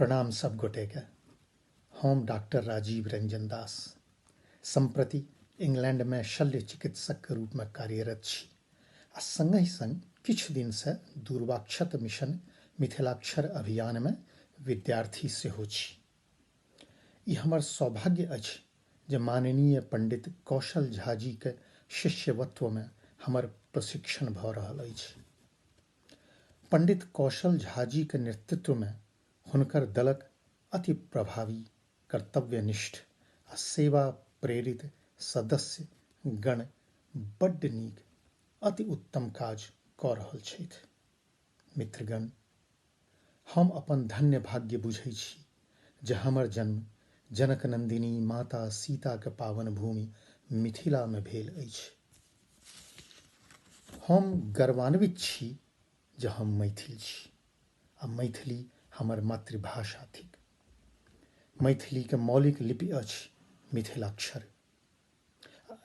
प्रणाम सब गोटेके। हम डाक्टर राजीव रंजन दास सम्प्रति इंग्लैंडमे शल्य चिकित्सकके रूपमे कार्यरत छी आ संगहि संग किछु दिनसँ दूर्वाक्षत मिशन मिथिलाक्षर अभियानमे विद्यार्थी सेहो छी। ई हमर सौभाग्य अछि जे माननीय पंडित कौशल झा जीक शिष्यवत्वमे हमर प्रशिक्षण भऽ रहल अछि। पंडित कौशल झा जीक नेतृत्वमे हुनकर दलक अति प्रभावी, कर्तव्यनिष्ठ आ सेवा प्रेरित सदस्य गण बड्ड नीक, अति उत्तम काज कऽ रहल छथि। मित्रगण, हम अपन धन्य भाग्य बुझै छी जे हमर जन्म जनकनन्दिनी माता सीताक पावन भूमि मिथिलामे भेल अछि। हम गर्वान्वित छी जे हम मैथिल छी आ मैथिली हमर मातृभाषा थिक। मैथिलीके मौलिक लिपि अछि मिथिलाक्षर।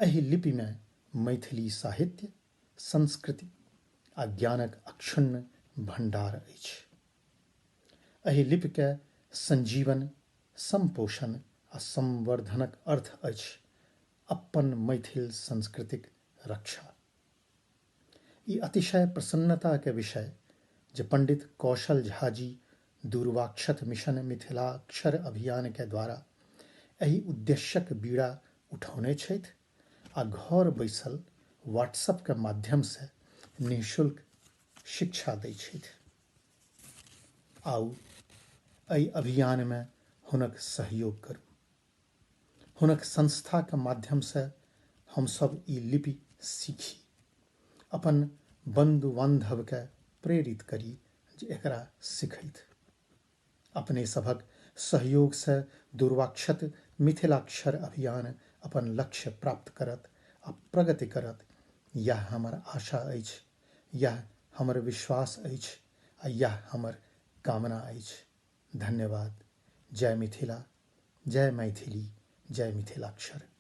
एहि लिपिमे मैथिली साहित्य, संस्कृति आ ज्ञानक अक्षुण्ण भंडार अछि। एहि लिपिके संजीवन, संपोषण आ संवर्धनक अर्थ अछि अप्पन मैथिल संस्कृतिक रक्षा। ई अतिशय प्रसन्नता के विषय जे पंडित कौशल झा जी दूर्वाक्षत मिशन मिथिलाक्षर अभियान के द्वारा एहि उद्देश्यक बीड़ा उठौने छथि आ घर बैसल व्हाट्सएप के माध्यम से निःशुल्क शिक्षा दै छथि। आउ एहि अभियान मे हुनक सहयोग करू। हुनक संस्थाक माध्यमसँ हमसभ ई लिपि सीखी। अपन बन्धु-बान्धवकेँ प्रेरित करी जे एकरा सीखथि। अपने सभक सहयोगसँ दूर्वाक्षत मिथिलाक्षर अभियान अपन लक्ष्य प्राप्त करत आ प्रगति करत, यैह हमर आशा अछि, यैह हमर विश्वास अछि आ यैह हमर कामना अछि। धन्यवाद। जय मिथिला। जय मैथिली। जय मिथिलाक्षर।